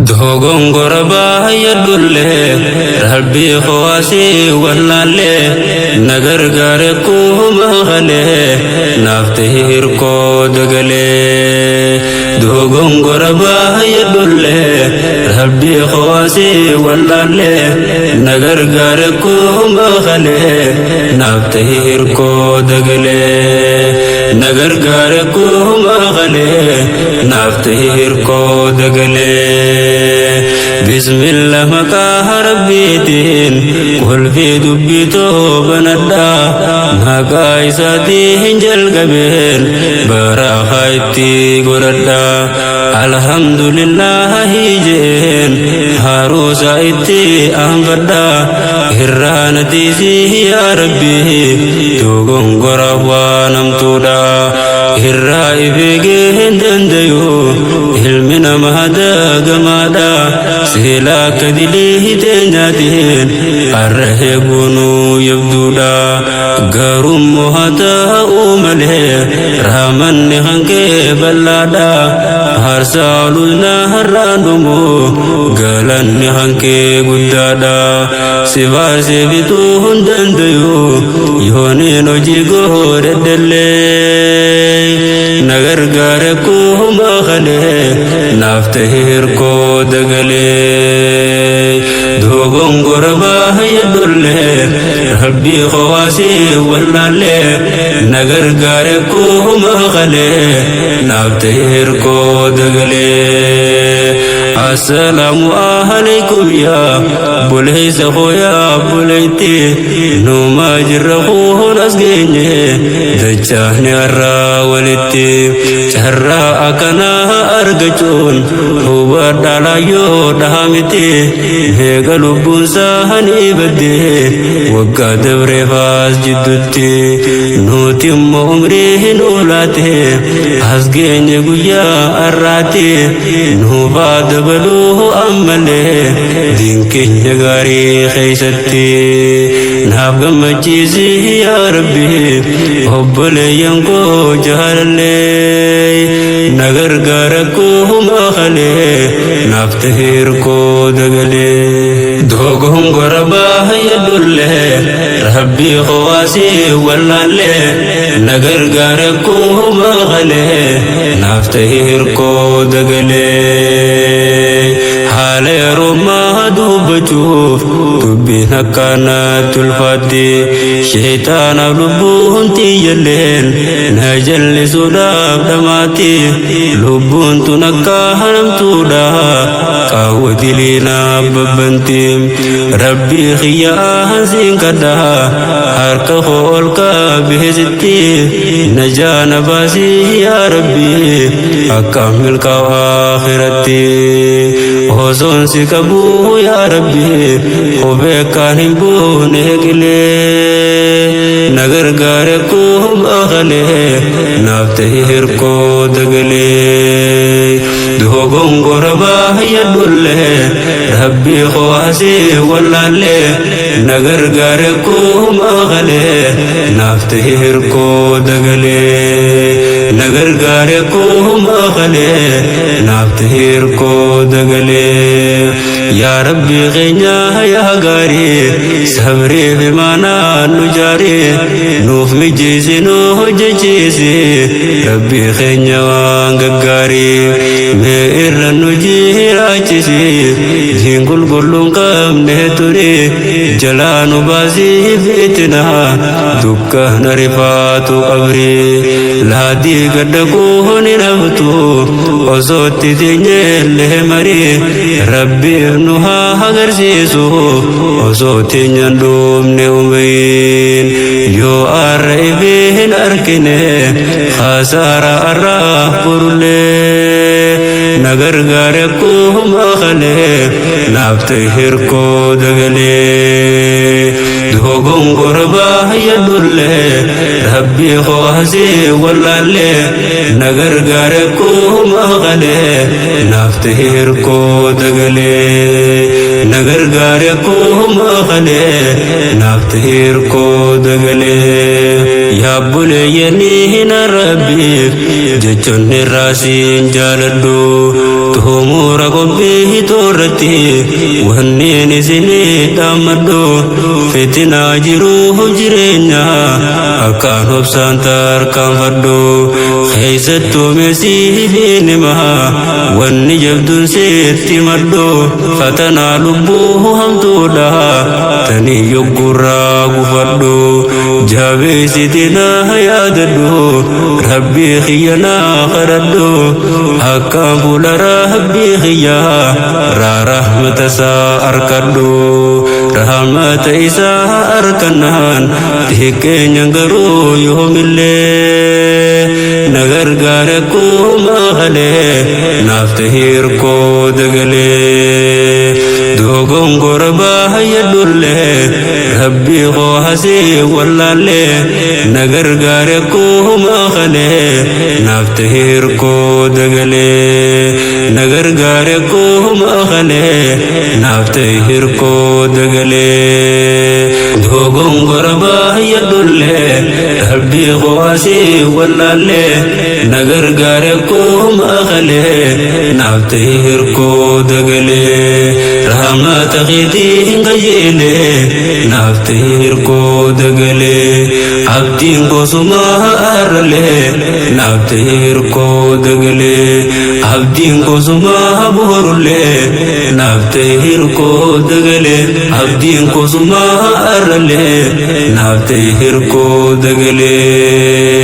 Dogongora baay'adhullee rabbii kowaasii wallaallee na gargaare kuma halee naaf ta'e hirkoo dagalee. Dogongora baay'adhullee rabbii kowaasii wallaallee na gargaare kuma halee naaf ta'e hirkoo dagalee. Na gargaare kuma halee naaf ta'e hirkoo dagalee. Bismillah maqaa rabbiitiin qulfii dubbitoo banadha maqaa isaatiin jalqabeen barakaa itti godhadha alhamdulillahi jeen haruusa itti aanfadha irraa natiisii yaa rabbi dogongora waan hamtuudha irraa ifeegee hin dandayu ilmi namaa dagamaadha seela akka dilii hiteenyaatiin har'a eeguunuu yabduudha garummoo haa ta'uu malee raamanni hankee bal'aadha harsaa olulnaa har'aan dhumu galanni hankee guddaadha si faarsee bituu hin dandayu yooniin hojii godhadhallee na gargaare kuma kalee naaf ta'e hirkoo dagalee dogongora baay'adhullee rabbii kowaasii wallaallee na gargaare kuma kalee naaf ta'e hirkoo dagalee. Assalaamu alaikum yaa buleessa koo yaa buleetti nuuma jirra kuun as geenye dachaani har'aa walitti carraa akkanaa argachuun hubadhaa laayyoo dhahamiti meeqa lubbuun saanii baddee waggaa dabreefaas jidduutti nuti immoo umrii hin oolaate as geenye guyyaa har'aatti nuufaa dabaluu ammallee diin keenya gaarii keessatti naaf gammachiisi yaa rabbi obboleeyyan koo jaalallee na gargaara kuma kalee naaf ta'e hirkoo dagalee dogongora baay'adhullee rabbii kowaasii wallaallee na gargaara kuma kalee naaf ta'e hirkoo dagalee haala yeroo maa dubbachuuf dubbiin akkanatti ulfaatti sheexaanaaf lubbuun tiyyalleen na jallisuudhaaf dhamaatti lubbuun tun akka hanamtuudha qaawwa diliinaaf babbanti rabbii xiyyaa hansiin kadha harka koo ol qabeesitti najaana baasii yaa rabbi akka milkaa'u akhiratti osoon si qabu yaa rabbi kophee akkaan hin buune qilee na gargaare kuma kalee naaf ta'e hirkoo dagalee dogongora baay'adhullee rabbii kowaasii wallaallee na gargaare kuma kalee naaf ta'e hirkoo dagalee na gargaare kuma kalee naaf ta'e hirkoo dagalee yaa rabbi keenya yaa gaarii sabrii fi maanaa nu jaarii nuuf mijeessi nu hojjechiisi rabbi keenya waan gaggaarii mee irra nu jiraachisi diin qulqulluun qabne ture jalaa nu baasii fitina dukkana rifaatu qabrii laadii gadda kuuni naftu osootti teenyellee marii rabbiif nu haa agarsiisu osoo teenyaan dhumne umriin yoo arra ifee hin arkine khasaara arraaf borullee na gargaare akkuma kalee naaf ta'e hirkoo dagalee dogongora baay'adhullee rabbii kowaasii wallaallee na gargaare akkuma kalee naaf ta'e hirkoo dagalee na gargaare akkuma kalee naaf ta'e hirkoo dagalee yaa buleeyyanii hin rabbiif jechoonni raasiin jaaladhu. Xumura qophii toorratti wanneen isinii dhaammadhu, fitinaa jiruuf jireenya akkaan obsaan tarkaanfadhu. Keessattuu meesii fi nima wanni jabduun sitti madhu, fatanaa lubbuu hamtuudha tanii yoggurraa gufadhu. Jabeessiti na yaadadhu, rabbii kiyya na kadhadhu, akkaan fuula rabbii kiyya raa rahmata isaa arkadhu. Rahmata isaa arkannaan xiqqeenyan garuu yoomillee na gargaare akkuma halee naaf tahee hirkoo dagalee. Dogongora baay'adhullee rabbii koo hasii wallaallee na gargaare akkuma halee naaf tahee hirkoo dagalee. Na gargaare akkuma halee naaf tahee hirkoo dagalee. Dogongora baay'adhullee rabbii koo hasii wallaallee na gargaare akkuma halee naaf tahee hirkoo dagalee. Rahmata keetii hin qajeelee naaf tahee hirkoo dagalee. Abdiin kosuma arralee naaf tahee hirkoo dagalee. Abdiin kosuma boorullee naaf tahee hirkoo dagalee. Abdiin kosuma arralee naaf tahee hirkoo dagalee.